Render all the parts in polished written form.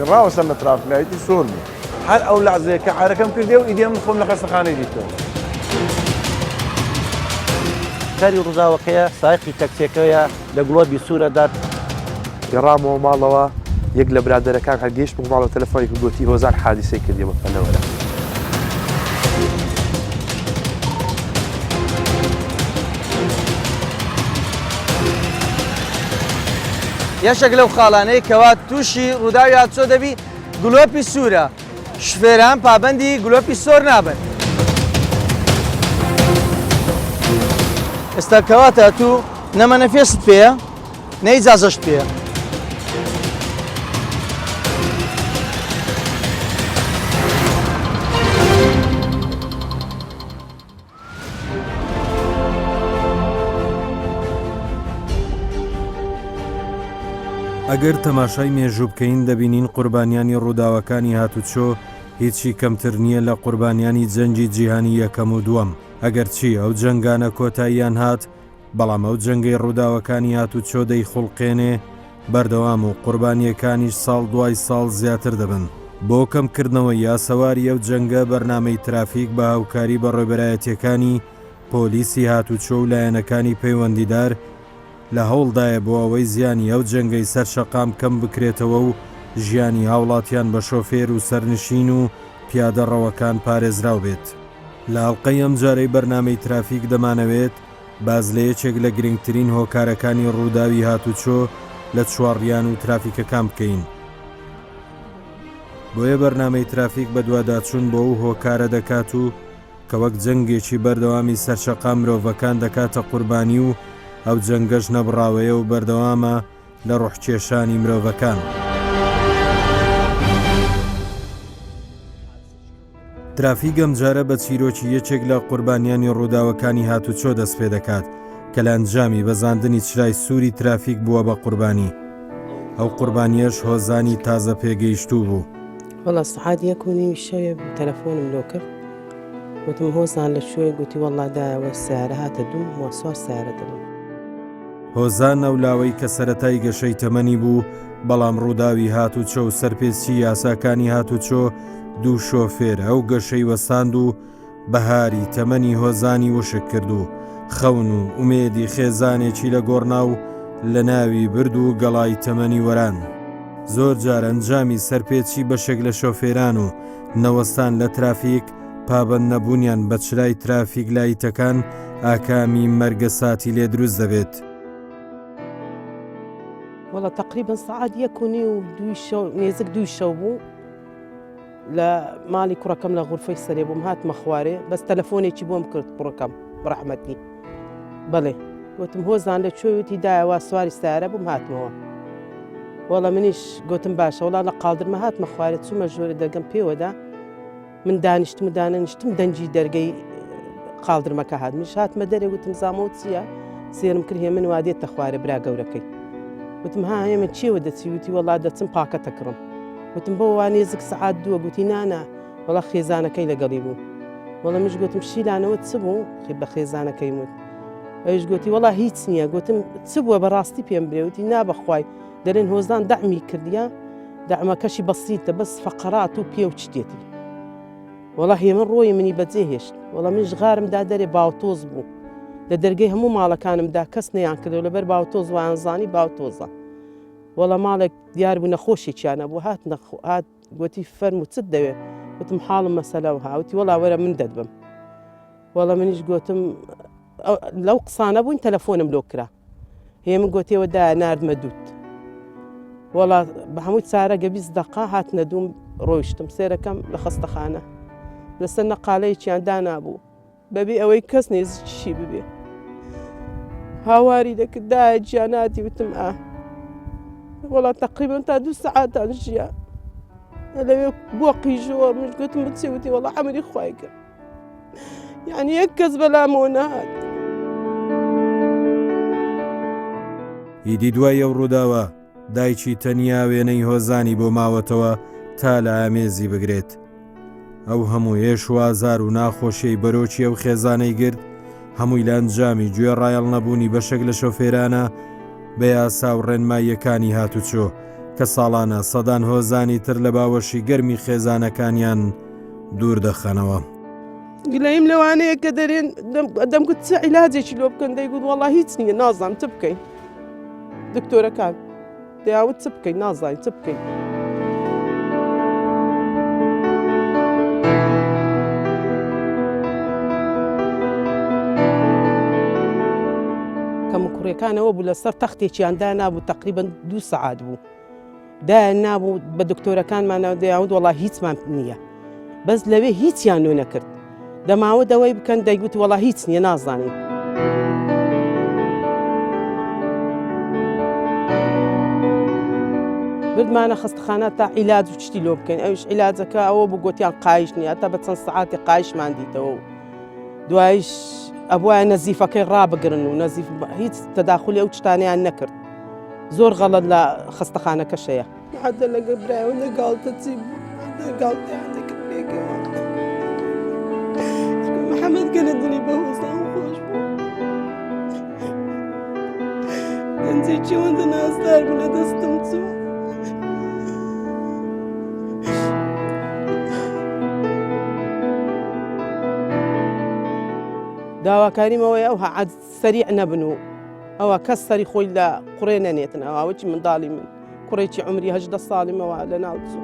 کە ڕاوەستام لە traffic light ی سۆر بوو. هەر ئەو لەعزەیە کە عارەکەم کردێ و ئیدی من خۆم لە خەستەخانەی دیتەوە. کاری ڕووداوەکەیە، سایەقی تەکسیەکەیە لە گڵۆپی سوورە دات. گەڕامەوە ماڵەوە یەک لە برادەرەکان هەر گەیشتمە ماڵەوە تەلەفۆنی کرد گۆتی هۆزان حادیسەی کردیە بە پەلە وەرە. یەکێک لەو خاڵانەی کەوا تووشی ڕووداوی هاتوچۆ دەبی گلۆپی سوورە، شوفێران پابەندی گلۆپی سۆر نابن. ئێستا کەواتە ئەتوو نە مەنەفێست پێیە نە ئیجازەشت پێیە. ئەگەر تەماشای مێژوو بکەین دەبینین قوربانیانی ڕووداوەکانی هاتوچۆ هیچی کەمتر نییە لە قوربانیانی جەنگی جیهانی یەکەم و دووەم، ئەگەرچی ئەو جەنگانە کۆتاییان هات بەڵام ئەو جەنگەی ڕووداوەکانی هاتوچۆ دەیخوڵقێنێ بەردەوام و قوربانییەکانیش ساڵ دوای ساڵ زیاتر دەبن. بۆ کەمکردنەوەی ئاسەواری ئەو جەنگە بەرنامەی ترافیک بە هاوکاری بەڕێوبەرایەتییەکانی پۆلیسی هاتوچۆ و لایەنەکانی پەیوەندیدار لە هەوڵدایە بۆ ئەوەی زیانی ئەو جەنگەی سەر شەقام کەم بکرێتەوە و ژیانی هاوڵاتیان بە شۆفێر و سەرنشین و پیادەڕەوەکان پارێزراو بێت. لە ئەڵقەی ئەمجارەی بەرنامەی ترافیک دەمانەوێت باس لە یەکێک لە گرنگترین هۆکارەکانی ڕووداوی هاتوچۆ لە چوارڕیان و ترافیکەکان بکەین. بۆیە بەرنامەی ترافیک بەدواداچوون بۆ ئەو هۆکارە دەکات و کە وەک جەنگێکی بەردەوامی سەرشەقام مرۆڤەکان دەکاتە قوربانی و ئەو جەنگەش نەبڕاوەیە و بەردەوامە لە ڕۆحکێشانی مرۆڤەکان. ترافیک ئەمجارە بە چیرۆکی یەکێک لە قوربانیانی ڕووداوەکانی هاتوچۆ دەست پێ دەکات کە لە ئەنجامی بەزاندنی چرای سووری ترافیک بووە بە قوربانی. ئەو قوربانیەش هۆزانی تازە پێگەیشتوو بوو. وەڵا سەعات یەک و نیوی شەوێ بوو تەلەفۆنم لۆ کرد وتم هۆزان لە کوێی گوتی وەڵا دایە وە سەیارە هاتە دووم وە سوار سەیارە دەبم. هۆزان ئەو لاوەی کە سەرەتای گەشەی تەمەنی بوو، بەڵام ڕووداوی هاتوچۆ و سەرپێچی یاساکانی هاتوچۆ دوو شۆفێر ئەو گەشەی وەستاند و بەهاری تەمەنی هۆزانی وشک کرد و خەون و ئومێدی خێزانێکی لە گۆڕنا و لە ناوی برد و گەڵای تەمەنی وەران. زۆر جار ئەنجامی سەرپێچی بەشێک لە شۆفێران و نەوەستان لە ترافیک، پابەند نەبوونیان بە چرای ترافیک لایتەکان ئاکامی مەرگەساتی لێ دروست دەبێت. وەڵا تەقریبەن سەعات یەک و نیو دووی شەو نێزک دووی شەو بوو لە ماڵی کوڕەکەم لە غورفەی سەرێ بووم هاتمە خوارێ بەس تەلەفۆنێکی بۆم کرد کوڕەکەم ڕەحمەتی بەڵێ گوتم هۆزان لە کوێ وتی دایە وا سواری سیارە بووم هاتمەوە وەڵا منیش گوتم باشە وەڵا لە قاڵدرمە هاتمە خوارێ چوومە ژوورە دەرگەم پێوەدا من دانیشتم و دانەنیشتم دەنگی دەرگەی قاڵدرمەکە هات منیش هاتمە دەرێ وتم زامەوە چییە سێرم کرد هێمن وا دێتە خوارێ برا گەورەکەی وتم ها هێمن چیەوە دەچی وتی وەڵا دەچم پاکەتە کڕم وتم بۆ وا نێزک سەعات دووە گوتی نانا وەڵا خێزانەکەی لەگەڵی بوو وەڵا منیش گوتم شیلانەوە چ بوو بە خێزانەکەی وت ئەویش گوتی وەڵا هیچ نییە گوتم چ بووە بەڕاستی پێم برێ وتی نا بەخوای دەرێن هۆزان دەعمی کردیە دەعمەکەشی بەسیتە بەس فەقەرات و پێ و چتێتی وەڵا هێمن ڕۆی منی بەجێ هێشت وەڵا منیش غارم دا دەرێ باوتۆز بوو لە دەرگەی هەموو ماڵەکانم دا کەس نەیان کردەوە لەبەر باوتۆز وایان زانی باوتۆزە وەڵا ماڵێک دیار بوو نەخۆشێکیانە بوو هات هات گوتی فەرموو چت دەوێ وتم حاڵم مەسەلە و هاوتی وەڵا وەرە من دەتبم وەڵا منیش گوتم لەو قسانە بووین تەلەفۆنم لۆ کرا هێمن گۆتیەوە دایە ناردمە دووت. وەڵا بە هەمووی چارەگە 20 دەقە هاتنە دووم ڕۆیشتم سێرەکەم لە خەستەخانە لەسەر نەقالەیەکیان دانابوو بەبێ ئەوەی کەس نێزیکیشی ببێ هاواری دەکرد دایە گیاناتی وتم ئا وەڵا تقریبا تا دوو سەعاتان ژیا لەوێ بووە قیژۆر منش گوتم بچێ وتی وەڵا عەمری خوای کرد یعنی یەک کەس بەلامەوە نەهات. ئیدی دوای ئەو ڕووداوە دایکی تەنیا وێنەی هۆزانی بۆ ماوەتەوە تا لە ئامێزی بگرێت. ئەو هەموو ئێش و ئازار و ناخۆشیەی بەرۆکی ئەو خێزانەی گرت هەمووی لە ئەنجامی گوێ ڕایەڵ نەبوونی بەشێک لە شۆفێرانە بە یاسا و ڕێنماییەکانی هاتوچۆ. کە ساڵانە سەدان هۆزانی تر لە باوەشی گەرمی خێزانەکانیان دوور دەخەنەوە. گلەیم لەوانەیە کە دەرێن دەمگوت چ عیلاجێکی لۆ بکەن دەیگوت وەڵا هیچ نییە نازانم چ بکەین دکتۆرەکان دەیاوت چ بکەین نازانین چ بکەین. کەموکوڕیەکانەوە بوو لەسەر تەختێکیان دانابوو تقریبا دوو سەعات بوو دایان نابوو بە دکتۆرەکانمانەوە دەیاوت وەڵا هیچمان نییە بەس لەوێ هیچیان نۆ نەکرد دەماوە دەوەی بکەن دەیگوت وەڵا هیچ نییە نازانین. بردمانە خەستەخانە تا عیلاج و شتی لۆ بکەین ئەوش عیلاجەکە ئەوە بوو گوتیان قایش نییە تا بە چەند سەعاتی قایشمان دیتەوە و دوایش ئەبواە نەزیفەکەی ڕابگرن و نەزیف هیچ تەداخلی ئەو شتانیان نەکرد زۆر غەڵەت لە خەستەخانەکەشەیە. حەتە لەگەڵ برایەوە لە گاڵتە چی بوو حەتە گاڵتەیان دەکرد پێکەوە محەممەد گەلە دڵی بە هۆزان خۆش بوو گەنجێکی ئەوەندە نازدار بوو لە دەستم چوو. داواکاریم ئەوەیە ئەو سەریع نەبن و ئەوە کەس سەری خۆی لە قوڕێ نەنێتن ئەوە چی منداڵی من کوڕێکی عمری 18 ساڵیمەوە لە ناو چوو.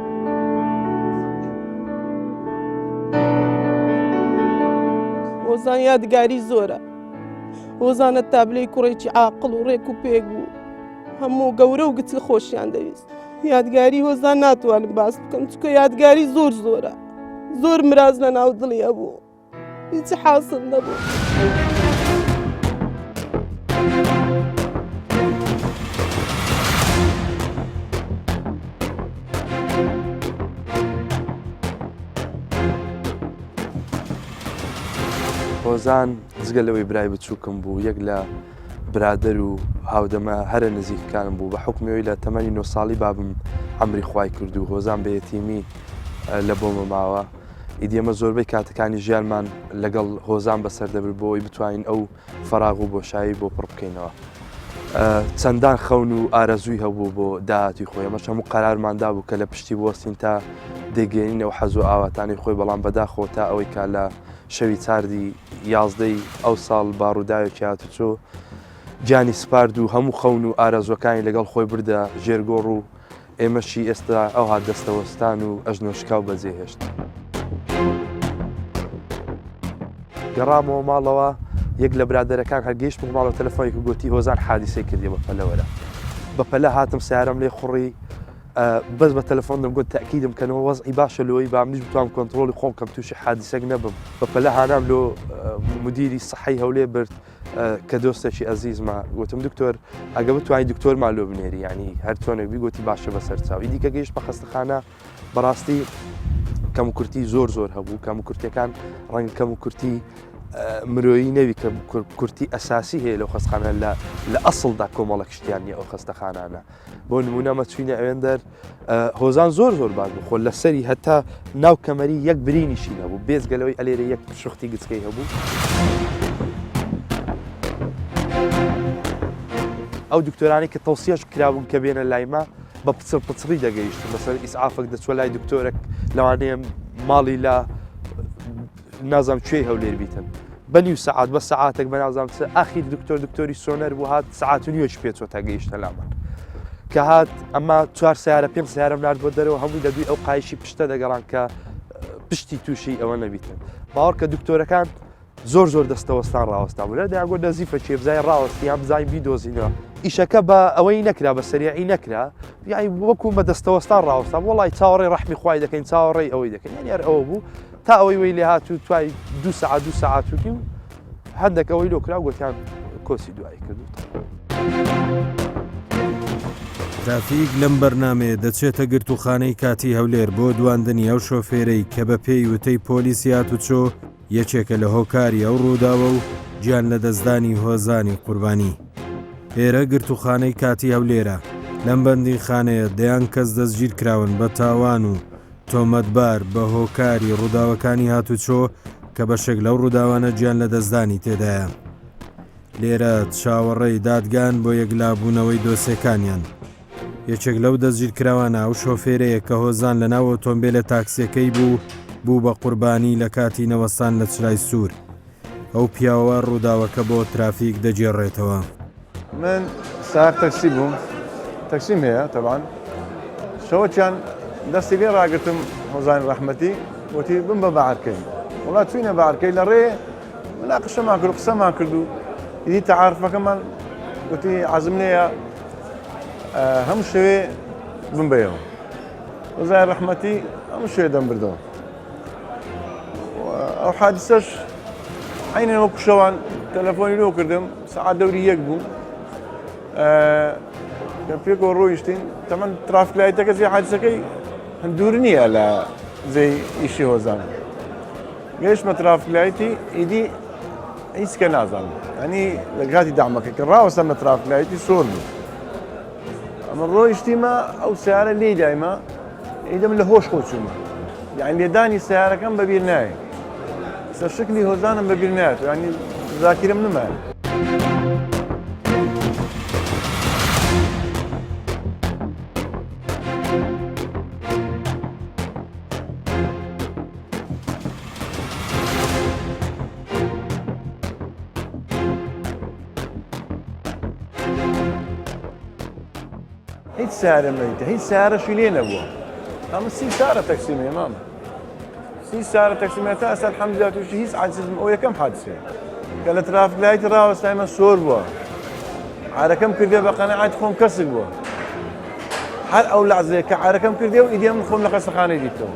هۆزان یادگاری زۆرە هۆزانە تابلێی کوڕێکی عاقڵ و ڕێک و پێک بوو هەموو گەورە و گچک خۆشیان دەویست یادگاری هۆزان ناتوانم باس بکەم چونکە یادگاری زۆر زۆرە زۆر مراز لە ناو دڵی هەبوو هیچ حاصل نەبوو. هۆزان جگە لەوەی برای بچووکم بوو یەک لە برادەر و هاودەمە هەرە نزیکەکانم بوو بە حوکمی ئەوی لە تەمەنی نۆ ساڵی بابم ئەمری خوای کرد و هۆزان بە یەتیمی لە بۆمە ماوە ئیدی ئێمە زۆربەی کاتەکانی ژیانمان لەگەڵ هۆزان بەسەر دەبرد بۆ ئەوەی بتوانین ئەو فەراغ و بۆشایی بۆ پڕ بکەینەوە. چەندان خەون و ئارەزووی هەبوو بۆ داهاتوی خۆی ئەمەش هەموو قەرارمان دابوو کە لە پشتی بوەستین تا دەگەینە و حەز و ئاواتانی خۆی بەڵام بەداخەوە تا ئەوەی کا لە شەوی چاردی یازدەی ئەو ساڵ با ڕووداوێکی هاتوچۆ گیانی سپارد و هەموو خەون و ئارەزوەکانی لەگەڵ خۆی بردە ژێرگۆڕ و ئێمەشی ئێستا ئەوها دەستەوەستان و ئەژنۆشکاو بەجێهێشت. گەڕامەوە ماڵەوە، یەک لە برادەرەکان هەر گەیشتمە ماڵەوە تەلەفۆنی کرد گۆتی هۆزان حادیسەی کردیە بە پەلە وەرە. بە پەلە هاتم سەیارەم لێ خوڕی، بەس بە تەلەفۆن دەمگۆت تەئکیدم کەنەوە وەزعی باشە لۆی با منیش بتوانم کۆنتڕۆڵی خۆم کەم تووشی حادیسەک نەبم. بە پەلە هانام لۆ مودیری سەحەی هەولێر برد. کە دۆستێکی ئەزیزمە گوتم دکتۆر ئەگە بتوانانی دکتۆرمان لۆ بنێری ینی هەر چۆنێک بی گوتی باشە بەسەر چاو ئیدی کە گەیشت بە خەستەخانە بەڕاستی کەم کورتی زۆر زۆر هەبوو کەم کورتەکان ڕەنگ کەم کورتی مرۆیی نەوی کە کورتی ئەساسی هەیە لەو خەستخانە لە لە ئەسڵدا کۆمەڵە شتیان نیە ئەو خەستەخانانە بۆ نمونە مە چوینە ئەوێندەر هۆزان زۆر زۆر باش بوو خۆ لەسەری هەتا ناو کەمەری یەک برینیشی نەبوو بێزگە لەوەی ئەلێرە یەک شختی گچکەی هەبوو. ئەو دکتۆرانی کە تەوسیەش کرابوون کە بێنە لایمە بە پچڕ پچڕی دەگەیشتن بەسەر ئیسعافێک دەچوە لای دکتۆرێک لەوانەیە ماڵی لە نازانم کوێی هەولێر بیتن بە نیو سەعات بە سەعاتێک بە نازانم چ ئاخیر دکتۆر دکتۆری سۆنەر بوو هات سەعات و نیوەکی پێچوە تا گەیشتە لامان کە هات ئەمە چوار سیارە پێنج سیارەم نارد بۆ دەرەوە هەمووی لە دوی ئەو قایشی پشتە دەگەڕان کە پشتی تووشی ئەوە نەبیتن باوەڕ کە دکتۆرەکان زۆر زۆر دەستەوەستان ڕاوەستا بوو لە دەیانگۆ نەزیفە کێ بزای ڕاوەستی یان بزانین بیدۆزینەوە ئیشەکە بە ئەوەی نەکرا بە سەریعی نەکرا یانی وەکو بە دەستەوەستان ڕاوەستا وەڵی چاوەڕێی ڕەحمی خوای دەکەین چاوەڕێی ئەوەی دەکەین یانی هەر ئەوە بوو تا ئەوەی وەی لێ هات و توای دوو سەعات دوو سەعات و نیو هەندێک ئەوەی لۆ کرا و گوتیان کۆسی دوایی کرد و ترافیک لەم بەرنامەیە دەچێتە گرتووخانەی کاتی هەولێر بۆ دواندنی ئەو شۆفێرەی کە بە پێی وتەی پۆلیسی هاتوچۆ یەکێکە لە هۆکاری ئەو ڕووداوە و گیان لەدەستدانی هۆزانی قوربانی. ئێرە گرتووخانەی کاتی هەولێرە، لەم بەندینخانەیە دەیان کەس دەستگیرکراون بە تاوان و تۆمەتبار بە هۆکاری ڕووداوەکانی هاتوچۆ کە بەشێک لەو ڕووداوانە گیان لەدەستدانی تێدایە. لێرە چاوەڕێی دادگان بۆ یەکلابوونەوەی دۆسێکانیان. یەکێک لەو دەستگیرکراوانە ئەو شۆفێرەیە کە هۆزان لەناو ئۆتۆمبێلە تاکسیەکەی بوو، بوو بە قوربانی لە کاتی نەوەستان لە چرای سوور. ئەو پیاوە ڕووداوەکە بۆ ترافیک دەگێڕێتەوە. من سایەق تەکسی بووم، تەکسیم هەیە تەبعەن، شەوەکیان دەستی لێ ڕاگرتم هۆزانی ڕەحمەتی وتی بمبە بەعرکەی، وەڵا چووینە بەعرکەی لە ڕێ مناقشەمان کرد و قسەمان کرد و ئیدی تەعارفەکەمان وتی عەزم لێیە هەموو شەوێ بمبەیەوە. هۆزانی ڕەحمەتی هەموو شەوێ دەمبردەوە. ئەو حادیسەش عینەن وەکو شەوان تەلەفۆنی لۆ کردم سەعات دەوری یەک بوو کە پێکەوە ڕۆیشتین تەمەن traffic light ەکە زی حادیسەکەی هەندور نییە لە زێی ئیشی هۆزان گەیشتمە traffic light ی ئیدی هیچ کە نازانم ئەنی لە کاتی دامەکە کە ڕاوەستام لە traffic light ی سۆر بوو ئەمە ڕۆیشتیمە ئەو سیارە لێی دایمە ئیدم لە هۆش خۆ چوومە یعنی لێدانی سیارەکەم بەبیر نایە سەر شکلی هۆزانم بەبیر نایەت ینی زاکیرم نمایە. هیچ سارە مەیتە هیچ سارەشی لێ نەبووە ئەمە سی سارە تەکسیم هەیە مامە سی سارە تەکسیم هەیە تا ئێستا الحمدلله تووشی هیچ عاجزم ئەو یەکەم حادسەیە کە لە traffic light ڕاوەستایمە سۆر بووە عارەکەم کردێ بە قەنەعەت خۆم کەسک بووە هەر ئەو لەعزەیە کە عارەکەم کردێ و ئیدی من خۆم لە خەستەخانەی دیتەوە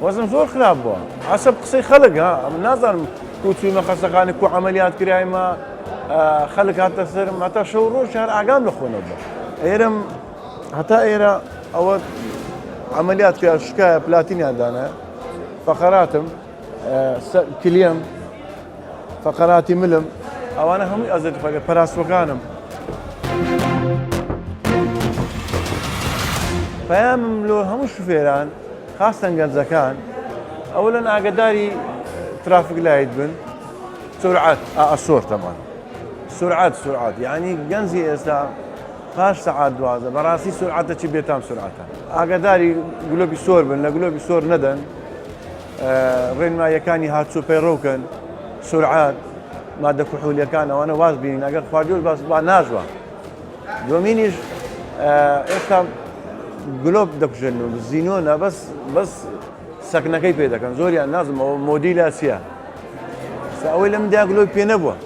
وەزم زۆر خراپ بووە عەسەب قسەی خەڵک ها من نازانم کو چوومە خەستەخانە کو عەمەلیات کرایمە خەلک هاتە سەرم هەتا شەو ڕۆژ هەر ئاگام لە خۆ نەبوو ئێرم هەتا ئێرە ئەوە عملیات کرا شکایە پلاتینیان دانە فەقەراتم کلیەم فەقەراتی ملم ئەوانە هەمووی ئەزێت خۆێ پەراسوەکانم پەیامم لۆ هەموو شوفێران خاستەن گەنجەکان ئەوەلەن ئاگداری traffic light بن سورعەت ئا سۆر تەمان سورعەت سورعەت یعنی گەنجی ئێستا پاش سەعات 12 بەڕاستی سورعەتە چی بێتام سورعەتە ئاگاداری گلۆپی سۆر بن لە گلۆپی سۆر نەدەن ڕێنماییەکانی هاتچۆ پەیڕەوکەن سورعەت مادە کحولیەکان ئەوانە واز بینین ئەگەر خواردیۆش باس با ناژوە دومینیش ئێستا گلۆپ دەکوژێن و زینۆنە بەس بەس سەکنەکەی پێ دەکەن زۆریان نازم ئەوە مۆدیلە چییە سا ئەوەی لە من دیاگلۆی پێ نەبووە.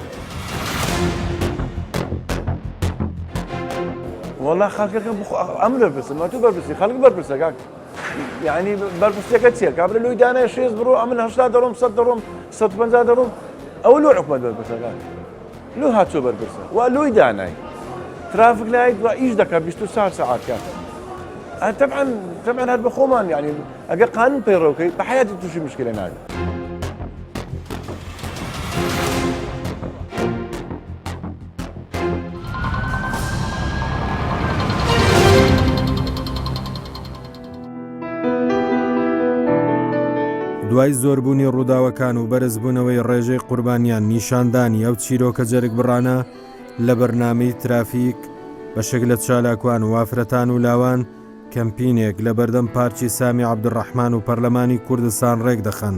وەڵا خەڵکەکە ئەم بەرپرسە ما تو بەرپرسی خەڵک بەرپرسە کاک یعنی بەرپرسەکە چییە کابرا لۆی دانای شێز بڕۆ ئەمن هەشتا دەڕۆم سەد دەڕۆم سەد پەنجا دەڕۆم ئەوە لۆ حکومەت بەرپرسە کاک لۆ هاتچۆ بەرپرسە وا لۆی دانای traffic light وا ئیش دەکا 24 سەعات کاک طبعا طبعا هەر بە خۆمان یعنی ئەگەر قانون پەیڕەوکەی بە حەیاتی تووشی مشکلە نابی. دوای زۆربوونی ڕووداوەکان و بەرزبوونەوەی ڕێژەی قوربانیان نیشاندانی ئەو چیرۆکە جەرگبڕانە لە بەرنامەی ترافیک بەشێک لە چالاکوان و ئافرەتان و لاوان کەمپینێک لە بەردەم پارکی سامی عەبدولڕەحمان و پەرلەمانی کوردستان ڕێکدەخەن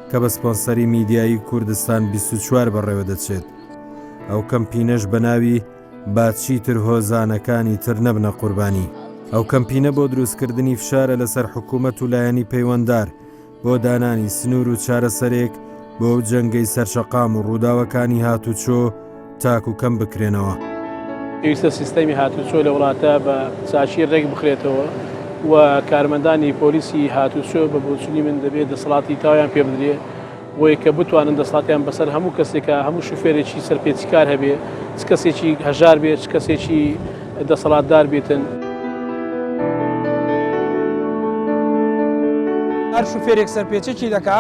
کە بە سپۆنسەری میدیایی کوردستان 24 بەڕێوەدەچێت. ئەو کەمپینەش بە ناوی با چیتر هۆزانەکانی تر نەبنە قوربانی. ئەو کەمپینە بۆ دروستکردنی فشارە لەسەر حکومەت و لایەنی پەیوەندار بۆ دانانی سنوور و چارەسەرێک بۆ ئەو جەنگەی سەرشەقام و ڕووداوەکانی هاتوچۆ تاکو کەم بکرێنەوە. پێویستە سیستەمی هاتوچۆ لە وڵاتە بە چاکی ڕێک بخرێتەوە و کارمەندانی پۆلیسی هاتوچۆ بە بۆچونی من دەبێت دەسەڵاتی تاویان پێ بدرێ بۆیە کە بتوانن دەسەڵاتیان بەسەر هەموو کەسێکە هەموو شوفێرێکی سەرپێچیکار هەبێ چ کەسێکی هەژار بێ چ کەسێکی دەسەڵاتدار بێتن. هەر شوفێرێک سەرپێچێکی دەکا،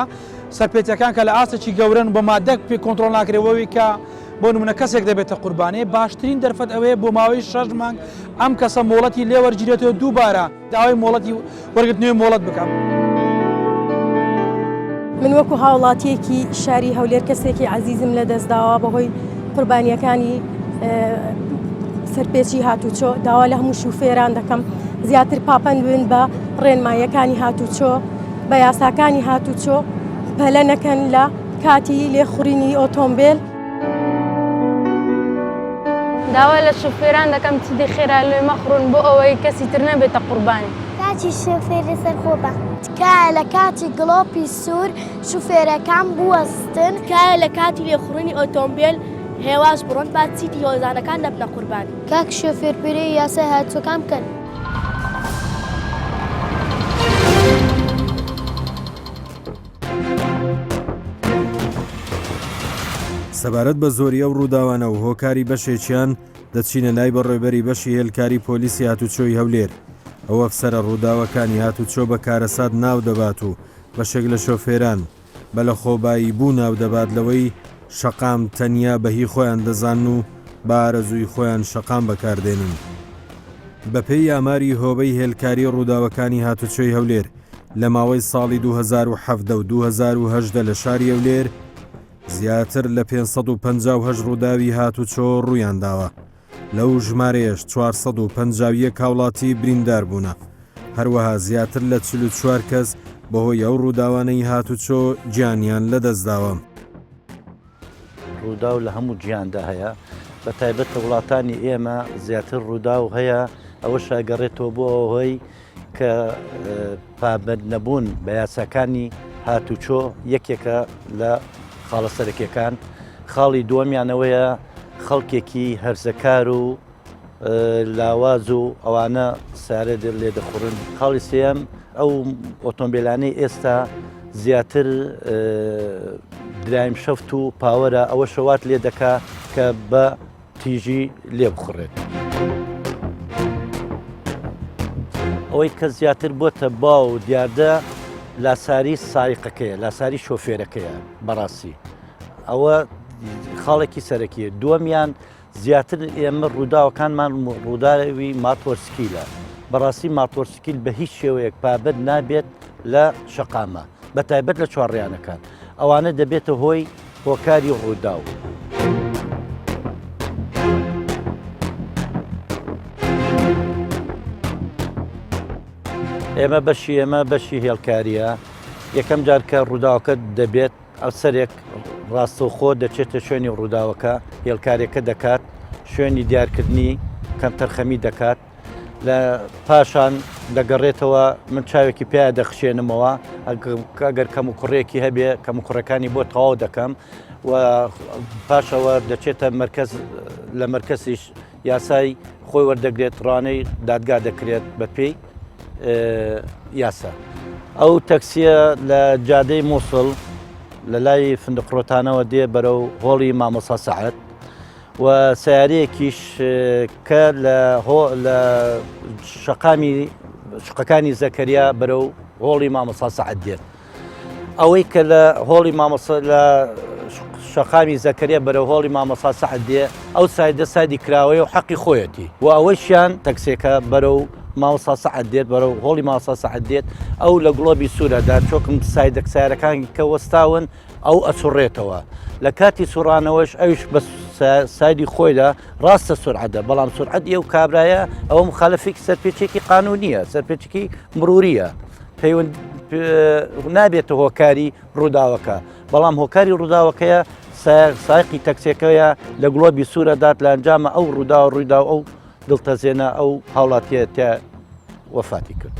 سەرپێچەکان کە لە ئاستێکی گەورەن و بە ماددە پێ کۆنترۆڵ ناکرێ وەوی کە بۆ نمونە کەسێک دەبێتە قوربانی، باشترین دەرفەت ئەوەیە بۆ ماوەی شەش مانگ ئەم کەسە مۆڵەتی لێ وەرگیرێتەوە دووبارە داوای مۆڵەتی وەرگرتنەوەی مۆڵەت بکا. من وەکو هاوڵاتیەکی شاری هەولێر کەسێکی عەزیزم لەدەستداوە بەهۆی قوربانیەکانی سەرپێچی هاتوچۆ داوا لە هەموو شوفێران دەکەم. زیاتر پاپەند بن بە ڕێنماییەکانی هاتوچۆ، بە یاساکانی هاتوچۆ، پەلە نەکەن لە کاتی لێخوڕینی ئۆتۆمبێل. داوا لە شوفێران دەکەم چیدی خێرا لێ مەخوڕن بۆ ئەوەی کەسی تر نەبێتە قوربانی. کاکی شوفێر لەسەر خۆ بە. تکایە لە کاتی گڵۆپی سوور شوفێرەکان بوەستن. تکایە لە کاتی لێخوڕینی ئۆتۆمبێل هێواش بڕۆن با چیدی هۆزانەکان نەبنە قوربانی. کاک شۆفێر پێرەوی یاسای هاتوچۆکان بکەن. سەبارەت بە زۆری ئەو ڕووداوانە و هۆکاری بەشێکیان، دەچینە لای بەڕێوبەری بەشی هێلکاری پۆلیسی هاتوچۆی هەولێر. ئەو ئەفسەرە ڕووداوەکانی هاتوچۆ بە کارەسات ناو دەبات و بەشێک لە شۆفێران بە لەخۆبایی بوو ناو دەبات لەوەی شەقام تەنیا بە هی خۆیان دەزانن و بە ئارەزووی خۆیان شەقام بەکاردێنن. بەپێی ئاماری هۆبەی هێلکاری ڕووداوەکانی هاتوچۆی هەولێر، لە ماوەی ساڵی 2017 و 2018 لە شاری هەولێر زیاتر لە 558 ڕووداوی هاتوچۆ ڕوویانداوە، لەو ژمارەیەش 451 هاوڵاتی بریندار بوونە، هەروەها زیاتر لە 44 کەس بەهۆی ئەو ڕووداوانەی هاتوچۆ گیانیان لەدەستداوە. ڕووداو لە هەموو جیهاندا هەیە، بە تایبەت لە وڵاتانی ئێمە زیاتر ڕووداو هەیە، ئەوەش ئەگەڕێتەوە بۆ ئەوەی کە پابەند نەبوون بە یاساکانی هاتوچۆ یەکێکە لە خاڵە سەرەکیەکان، خاڵی دووەمیان ئەوەیە خەڵکێکی هەرزەکار و لاواز و ئەوانە سارە لێ دەخوڕن. خاڵی سێیەم ئەو ئۆتۆمبیلانەی ئێستا زیاتر درایم شەفت و پاوەرە ئەوە شەوات لێ دەکا کە بە تیژی لێ بخوڕێت. ئەوەی کە زیاتر بۆتە باو و دیاردە لاساری سایقەکەیە، لاساری شۆفێرەکەیە بەڕاستی ئەوە خاڵێکی سەرەکیە. دووەمیان زیاتر ئێمە ڕووداوەکانمان ڕووداوی ماتۆرسکیلە، بەڕاستی ماتۆرسکیل بە هیچ شێوەیەک پابەند نابێت لە شەقامە بە تایبەت لە چوارڕیانەکان ئەوانە دەبێتە هۆی هۆکاری ڕووداو. ئێمە بەشی ئێمە بەشی هێڵکاریە یەکەم جار کە ڕووداوەکە دەبێت ئەفسەرێک ڕاستەوخۆ دەچێتە شوێنی ڕووداوەکە، هێڵکاریەکە دەکات، شوێنی دیارکردنی کەمتەرخەمی دەکات، لە پاشان دەگەڕێتەوە من چاوێکی پیا دەخشێنمەوە ئەگەر کەم و کوڕێکی هەبێ کەم و کوڕەکانی بۆ تەواو دەکەم و پاشەوە دەچێتە مرکز لە مرکزیش یاسای خۆی وەردەگرێت ڕانەی دادگا دەکرێت بە پێی یاسا. ئەو تەکسیە لە جادەی مووسڵ لە لای فندقڕۆتانەوە دێ بەرەو هۆڵی مامۆسا سەعد و سیارەیەکیش کە لە لە شەقامی شقەکانی زەکەریا بەرەو هۆڵی مامۆسا سەعد دێت. ئەوەی کە لە هۆڵی مامۆستا لە شەقامی زەکەریا بەرەو هۆڵی مامۆستا سەعد دێ ئەو سایدە سایدی کراوەیە و حەقی خۆیەتی و ئەوەشیان تەکسێکە بەرەو مامۆستا سەعد دێت بەرەو هۆڵی مامۆستا سەعد دێت ئەو لە گڵۆبی سوورەدا چۆکم سایدەک سیارەکان کە وەستاون ئەو ئەسوڕێتەوە لە کاتی سوڕانەوەش ئەوش بە سایدی خۆیدا ڕاستە سرعەتە بەڵام سرعەت ئەو کابرایە ئەوە مخالفێکی سەرپێچێکی قانونیە سەرپێچکی مروریە پەیوەند نابێتە هۆکاری ڕووداوەکە بەڵام هۆکاری ڕووداوەکەیە سایقی تەکسێکەیە لە گڵۆبی سوورە دات لە ئەنجامە ئەو ڕوودا ڕوویدا ئەو دڵتەزێنە ئەو هاوڵاتیە تیا وەفاتی کرد.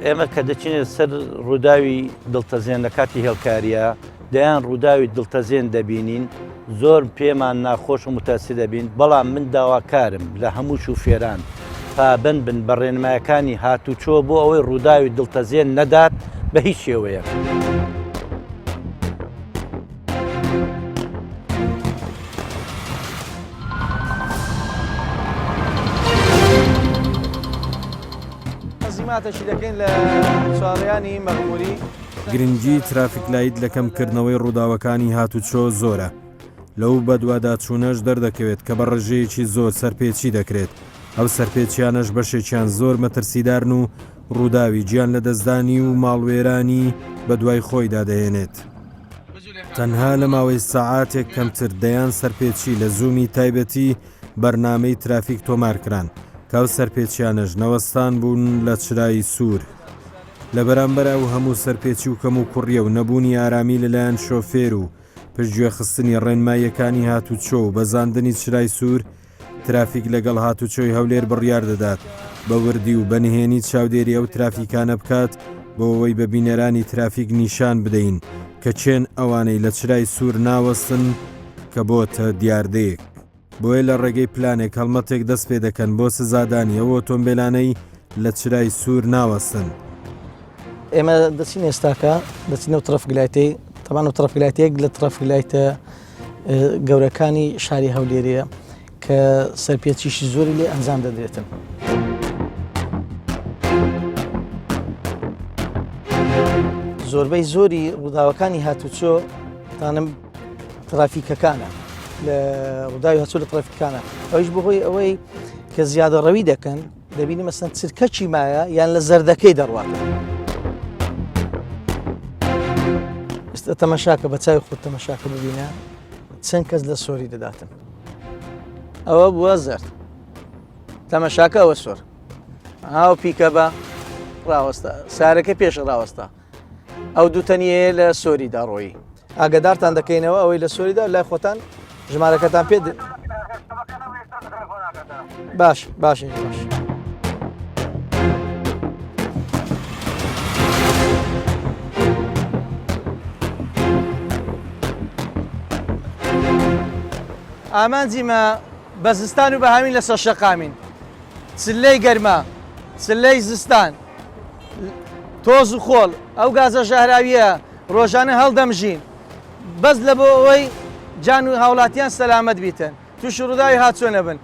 ئێمە کە دەچینە سەر ڕووداوی دڵتەزێن لە کاتی هێڵکاریە دەیان ڕووداوی دڵتەزێن دەبینین زۆر پێمان ناخۆش و متەسر دەبین بەڵام من داواکارم لە هەموو شوفێران پابەند بن بە ڕێنمایەکانی هاتوچۆ بۆ ئەوەی ڕووداوی دڵتەزێن نەدات بە هیچ شێوەیەک. تەنزیماتەکی دەکەین لە چاڕیانی مەغموری. گرنگی traffic light لە کەمکردنەوەی ڕووداوەکانی هاتوچۆ زۆرە، لەو بەدواداچوونەش دەردەکەوێت کە بە ڕێژەیەکی زۆر سەرپێچی دەکرێت، ئەو سەرپێچیانەش بەشێکیان زۆر مەترسیدارن و ڕووداوی گیان لەدەستدانی و ماڵوێرانی بەدوای خۆیدا دەهێنێت. تەنها لە ماوەی سەعاتێک کەمتر دەیان سەرپێچی لە زوومی تایبەتی بەرنامەی ترافیک تۆمارکران. کە ئەو سەرپێچیانەش نەوەستان بوون لە چرای سوور. لە بەرامبەر ئەو هەموو سەرپێچی و کەموکوڕییە و نەبوونی ئارامی لەلایەن شۆفێر و پشتگوێخستنی ڕێنماییەکانی هاتوچۆ و بەزاندنی چرای سوور، ترافیک لەگەڵ هاتوچۆی هەولێر بڕیار دەدات بە وردی و بە نهێنی چاودێری ئەو ترافیکانە بکات بۆ ئەوەی بە بینەرانی ترافیک نیشان بدەین کە کێن ئەوانەی لە چرای سوور ناوەستن کە بۆتە دیاردەیەک. بۆیە لە ڕێگەی پلانێک هەڵمەتێک دەست پێ دەکەن بۆ سزادانی ئەو ئۆتۆمبێلانەی لە چرای سوور ناوەستن. ئێمە دەچین ئێستاکە دەچینەوە ترەفک لایتەی تەبان و ترەفک لایتەیەک لە ترەفک لایتە گەورەکانی شاری هەولێرەیە کە سەرپێچیشی زۆری لێ ئەنجام دەدرێتن. زۆربەی زۆری ڕووداوەکانی هاتوچۆ تانم ترافیکەکانە لە ڕووداوی هەچوو لە ترافیکانە ئەویش بەهۆی ئەوەی کە زیادە ڕەوی دەکەن دەبینی مەسەن چرکەکی مایە یان لە زەردەکەی دەڕوات ئێستا تەمەشاکە بە چاوی خۆت تەمەشاکە ببینە چەند کەس لە سۆری دەداتن ئەوە بووە زەرد تەمەشاکە ئەوە سۆر هاو پیکە بە ڕاوەستا سارەکە پێش ڕاوەستا ئەو دوو تەنیەیە لە سۆریدا ڕۆیی ئاگدارتان دەکەینەوە ئەوەی لە سۆریدا لای خۆتان ژمارەکەتان پێ باش باش باش. ئامانجی مە بە زستان و بە هاوین لەسەر شەقامین چلەی گەرما چلەی زستان تۆز و خۆڵ ئەو گازە ژەهراویە ڕۆژانە هەڵدەمژین بەس لە بۆ ئەوەی جان و هاوڵاتیان سەلامەت بیتن تووشی ڕووداوی هاتچۆ نەبن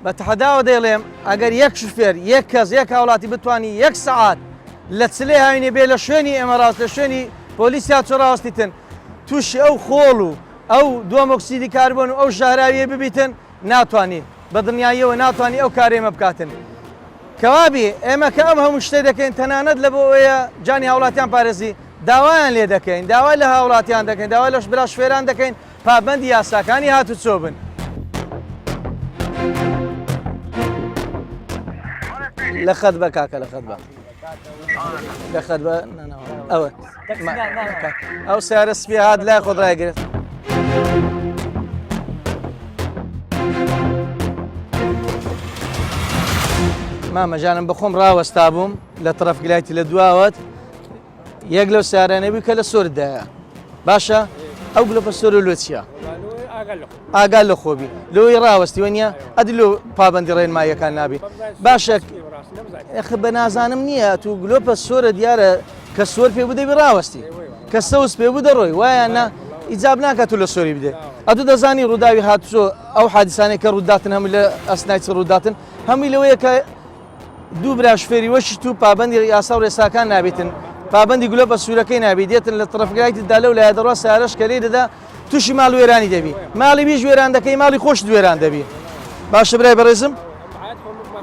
بە تەحەداوە دەیڵێم ئەگەر یەک شوفێر یەک کەس یەک هاوڵاتی بتوانی یەک سەعات لە چلەی هاوینێ بێ لە شوێنی ئێمە ڕاست لە شوێنی پۆلیسی هاتچۆ ڕاوەستیتن تووشی ئەو خۆڵ و ئەو دووەمۆکسیدی کاربۆن و ئەو ژەهراویە ببیتن ناتوانی بە دڵنیاییەوە ناتوانی ئەو کارەی ئێمە بکاتن. کەوابی ئێمە کە ئەم هەموو شتە دەکەین تەنانەت لە بۆ ئەوەیە جانی هاوڵاتیان پارێزی داوایان لێ دەکەین داوا لە هاوڵاتیان دەکەین داوا لە برا شوفێران دەکەین پابەندی یاساکانی هاتوچۆ بن. لە خەت بە کاکە لە خەت بە لە خەت بە ئەوە ئەو سیارە سپی هات لای خۆت ڕایگرت. مامەجانم بەخۆم ڕاوەستا بووم لە تەرەف گلایتی لە دواوەت یەک لەو سیارانە بوو کە لە سۆردایە باشە ئەو گلۆپە سۆر و لۆ چییە؟ ئاگا لە خۆبی لۆی ڕاوەستی وە نییە ئەدی لۆ پابندی ڕێنماییەکان نابی باشە بە نازانم نییە تو گلۆپە سۆرە دیارە کە سۆر پێ بدەبی ڕاوەستی کە سەوز پێ بوو دەڕۆی وایە نا ئیجاب ناکات تو لە سۆری بدێ ئەتو دەزانی ڕووداوی هاتوچۆ ئەو حادیسانەی کە ڕووداتن هەموو لە ئەسنای چ ڕووداتن هەمووی لەوەیە کە دوو برا شوفێری وەشی تو پابندی یاسا و ڕێساکان نابیتن پابندی گلۆپە سوورەکەی نابی دێتن لە تڕەفگایتی دا لەو لایە دەڕوا سیارەش کە لێی دەدا تووشی ماڵ وێرانی دەبی ماڵی ویش وێران دەکەی ماڵی خۆشت وێران دەبی باشە برای بەڕێزم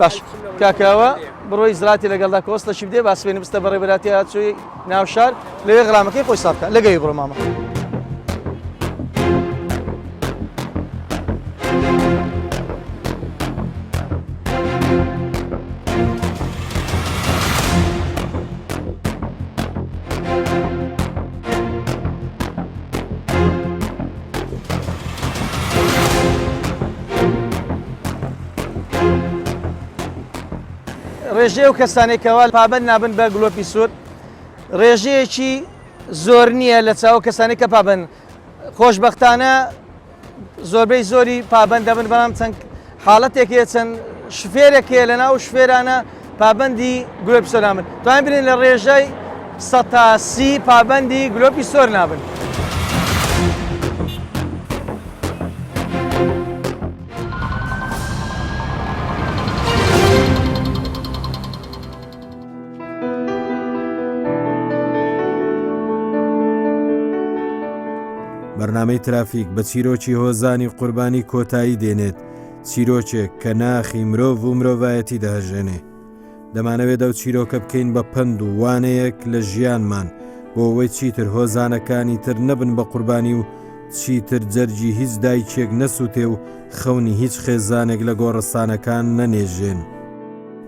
باش کاکەوە بڕۆی زراتی لەگەڵدا کۆستەشی بدێ با سوێنی بستە بەڕێبەراتی هاتووی ناوشار لەوێ غرامەکەی خۆی ساف بکە لەگەوی بڕۆ مامە. ڕێژەی ئەو کەسانەی کەوا پابەند نابن بە گلۆپی سوور ڕێژەیەکی زۆر نییە لە چاو کەسانی کە پابەند خۆشببختانە زۆربەی زۆری پابەند دەبن بەڵام چەند حاڵەتێک هەیە چەند شفێرێک هەیە لە ناو شفێرانە پابەندی گلۆپی سۆر نابن توانین بڵێین لە ڕێژەی 30% پابەندی گلۆپی سۆر نابن. بەرنامەی ترافیک بە چیرۆکی هۆزانی قوربانی کۆتایی دێنێت، چیرۆکێک کە ناخی مرۆڤ و مرۆڤایەتی دەهەژێنێ. دەمانەوێت ئەو چیرۆکە بکەین بە پەند و وانەیەک لە ژیانمان بۆ ئەوەی چیتر هۆزانەکانی تر نەبن بە قوربانی و چیتر جەرگی هیچ دایکێک نەسووتێ و خەونی هیچ خێزانێک لە گۆڕستانەکان نەنێژێن.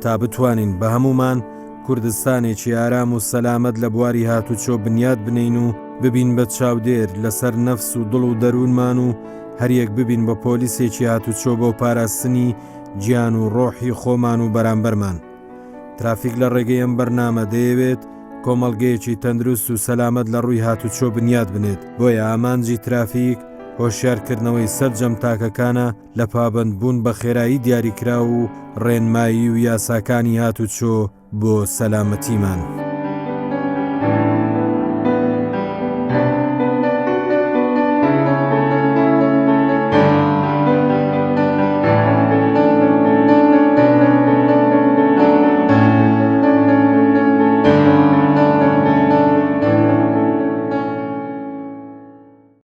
تا بتوانین بە هەموومان کوردستانێکی ئارام و سەلامەت لە بواری هاتوچۆ بنیات بنێین و ببین بە چاودێر لەسەر نەفس و دڵ و دەروونمان و هەریەک ببین بە پۆلیسێکی هاتوچۆ بۆ پاراستنی گیان و ڕۆحی خۆمان و بەرامبەرمان. ترافیک لە ڕێگەی ئەم بەرنامە دەیەوێت کۆمەڵگەیەکی تەندروست و سەلامەت لە ڕووی هاتوچۆ بنیات بنێت، بۆیە ئامانجی ترافیک هۆشیارکردنەوەی سەرجەم تاکەکانە لە پابەندبوون بە خێرایی دیاریکراو و ڕێنمایی و یاساکانی هاتوچۆ بۆ سەلامەتیمان.